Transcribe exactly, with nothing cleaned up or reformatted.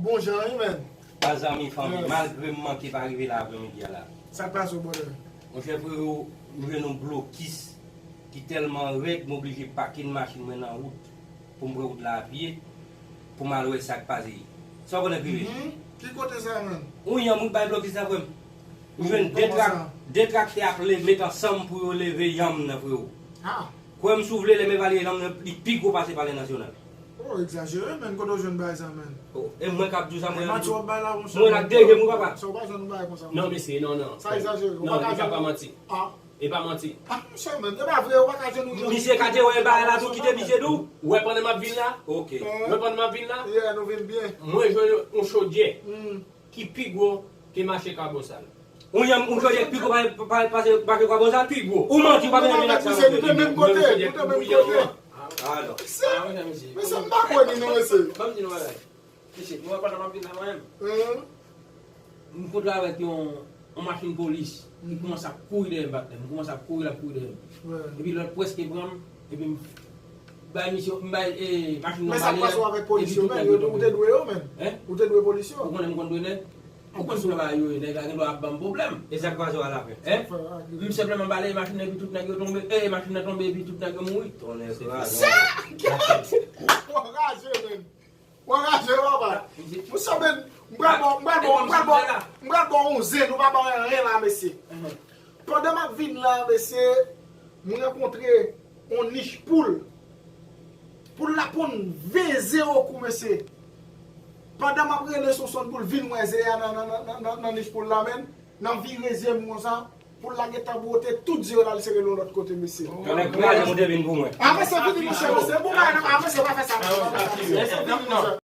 Bon jan wi, men. Pa zanmi, fanmi, malgre m manke pa rive la aprèmidi a la. Sa k pase w, brother? Monchè, frero, m jwenn yon blokis ki tèlman rèd, m oblije pake machin mwen nan wout pou m pran wout la apye pou m al wè sa k pase. Sa w konnen k rive? Ki kote sa, menm? Yon yanm wi bay blokis la, frè m. M jwenn de trak, de traktè ap met ansanm pou yo leve yanm nan, frero. Kwè m si w vle, lè m evalye yanm nan, li pi gwo pase Palè Nasyonal. Oh, egzajere, menm, kote w jwenn bagay sa, menm? E mwen k ap di w sa, mwen. Manti w ap bay la, monchè. Mwen ak de je m wi, papa. Sa w pa jwenn yon bagay konsa. Non, mesye, non, non. Sa egzajere. Non, li ka pa manti. E pa manti. Ah, monchè, menm, e pa vre, ou pa ka jwenn yon. Misye ka te wè bagay la tou, kite misye tou. Ou wè pandan m ap vin la? Ok. Ou wè pandan m ap vin la? Yeah, nou vin byen. Mwen jwenn yon chodyè ki pi gwo ke mache Kabonsal. Yon yanm, yon chodyè pi gwo pase Kabonsal? Pi gwo. Ou manti, ou pa vin vin ak sa. Mesye, nou te menm kote, nou te menm kote. Alò. Mesye, m pa kwè ni non, mesye. Ban m di nou bagay. Mesye, nou wè pandan m ap vin la mwen menm. M kontre avèk yon yon machin polis. Li kòmanse ap kouri dèyè m, patnè. M kòmanse ap kouri, l ap kouri dèyè m. Epi lòt prèske pran m, epi m bay misye, m bay e, machin nan bale. Men sa k pase w avèk polis yo, men? Ou te dwe yo, men. Ou te dwe polis yo. Ou konnen m konn dwe nèg. Ou konn sou bagay yo ye, nèg la gen dwa ap ban m pwoblèm. E sa k pase w a lafen? Hein? M senpleman bale machin nan epi tout nèg yo tonbe. E machin nan tonbe epi tout nèg yo mouri. Tonnè se la. Sa! Anraje, men. Ou anraje, papa. Monchè, men, m pral ba w, m pral ba w, m pral ba w, m pral ba w yon zen, ou pa ba w anyen la, mesye. Pandan m ap vin la, mesye, m rankontre yon nich poul. Poul la ponn ven ze okou, mesye. Pandan m ap rele Sonson pou l vin wè ze a nan, nan, nan, nan, nan nich poul la, menm, nan vire zye m konsa, poul la gentan bwote tout zye yo la, l sere l yon lòt kote, mesye. Nèg kraze moute vin pou mwen. Avanse, vini, monchè, mesye. Bon, bagay, avanse, pa fè sa, pa fè sa, mesye.